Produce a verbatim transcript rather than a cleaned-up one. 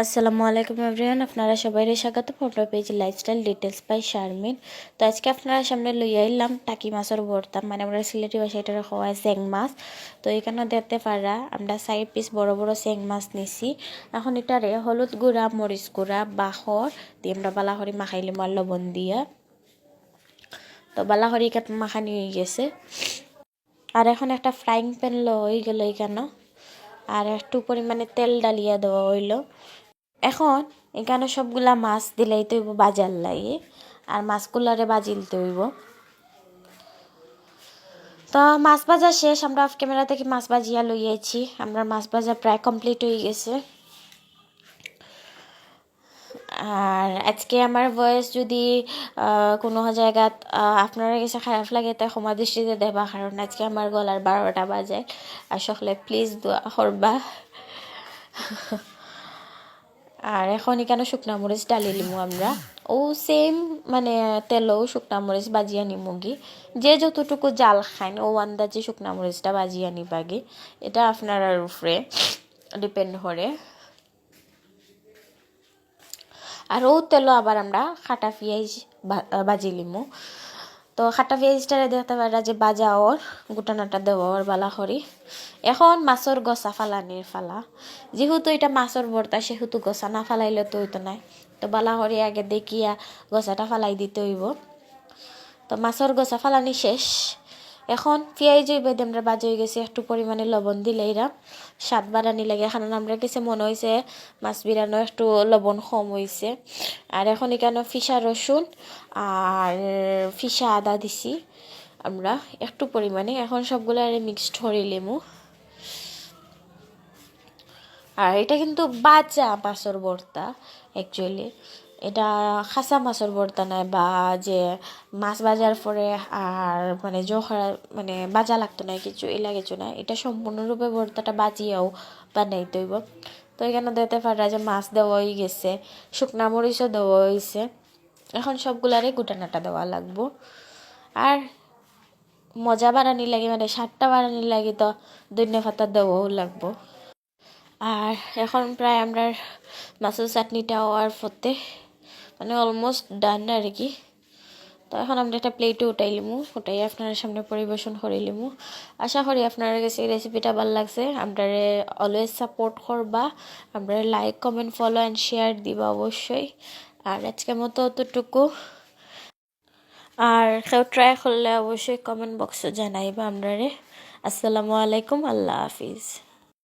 আসসালামু আলাইকুম এভরিওয়ান, আপনারা সবাইরে স্বাগত আমার page lifestyle details by Sharmin. তো আজকে আপনারা সামনে লই আইলাম টাকি মাছর ভর্তা, মানে আমরা সিলেটি ভাষায় এটারে কওয়া হয় চেং মাছ। তো এখানো দেখতে পারা আমরা চাইর পিস বড় বড় চেং মাছ নিছি। এখন এটারে হলুদ গুঁড়া, মরিচ গুঁড়া, বাখর দিয়া আমরা বালা করি মাখাইলিমু আর লবণ দিয়া। তো বালা করি এখানো মাখানি অই গেছে। আর এখন একটা ফ্রাইং প্যান লওয়া অই গেল এখানো, আর একটু পরিমাণে তেল ডালিয়া দেওয়া অইলো। এখন এখানো সবগুলা মাছ দিলাইতে অইবো ভাজার লাগি, আর মাছগুলারে ভাজিলতে অইবো। তো মাছ ভাজা শেষ, আমরা অফ ক্যামেরা থাকি মাছ ভাজিয়া লই আইছি। আমরার মাছ ভাজা প্রায় কমপ্লিট অই গেছে। আর আজকে আমার ভয়েস যদি, আহ, কোনো জাগাত, আহ, আপনারার গেছে খারাপ লাগে, তে ক্ষমা দৃষ্টিতে দেখবা, কারণ আজকে আমার গলার বারোটা বাজে। আর সকলে প্লিজ দোয়া করবা। আর এখন এখানো শুকনা মরিচ ডালিলিমু আমরা। অউ সেম মানে তেলও শুকনা মরিচ ভাজিয়া নিমুগি। যে যতটুকু জাল খাইন, অউ আন্দাজে শুকনা মরিচটা ভাজিয়া নিবাগি। এটা আপনারার উপরে ডিপেন্ড করে। আর অউ তেলো আবার আমরা কাটা পিয়াইজ বা-, ভাজিলিমু। তো কাটা পিয়াইজটারে দেখতে পারা যে ভাজা অর, গুটানাটা দেওয়া অর বালা করি। এখন মাছর গসা ফালানির ফালা। যেহেতু এটা মাছর ভর্তা, সেহেতু গসা না ফালাইলে তো অইতো নায়। তো বালা করি আগে দেখিয়া গসাটা ফালাই দিতে অইবো। তো মাছর গসা ফালানি শেষ। এখন পিয়াইজ অইবে, আমরা ভাজা অই গেছে, একটু পরিমাণে লবণ দিলাইরাম, স্বাদ বাড়ানি লাগে, কারণ আমরার গেছে মনে অইছে মাছ বিরানো একটু লবণ কম অইছে। আর এখন এখানো পিসা রসুন আর পিসা আদা দিছি আমরা একটু পরিমাণে। এখন সবগুলারে মিক্সড করিলিমু। আর এটা কিন্তু ভাজা মাছর ভর্তা, অ্যাকচুয়ালি এটা কাঁচা মাছর ভর্তা নায়, বা যে মাছ ভাজার পরে আর মানে জোখা মানে ভাজা লাগতো না কিছু, এলা কিছু না। এটা সম্পূর্ণরূপে ভর্তাটা ভাজিয়াও বানাইতে অইবো। তো এখানো দেখতে পারা যে মাছ দেওয়া অই গেছে, শুকনা মরিচও দেওয়া অইছে। এখন সবগুলারে গুটানাটা দেওয়া লাগবো। আর মজা বাড়ানি লাগি, মানে স্বাদটা বাড়ানি লাগি তো ধনিয়া পাতা দেওয়াও লাগবো। আর এখন প্রায় আমরার মাছর চাটনিটা অওয়ার পথে, মানে অলমোস্ট ডান আর কি। তো এখন আমরা একটা প্লেটে উঠাইলিমু, উঠাই আপনারার সামনে পরিবেশন করিলিমু। আশা করি আপনারার গেছে এই রেসিপিটা ভালা লাগছে। আমরারে অলওয়েজ সাপোর্ট করবা, আমরারে like, comment, follow and share দিবা অবশ্যই। আর আজকের মতো অতটুকু। আর কেউ ট্রাই করলে অবশ্যই কমেন্ট বক্সে জানাইবা আমরারে। আসসালামু আলাইকুম, আল্লাহ হাফিজ।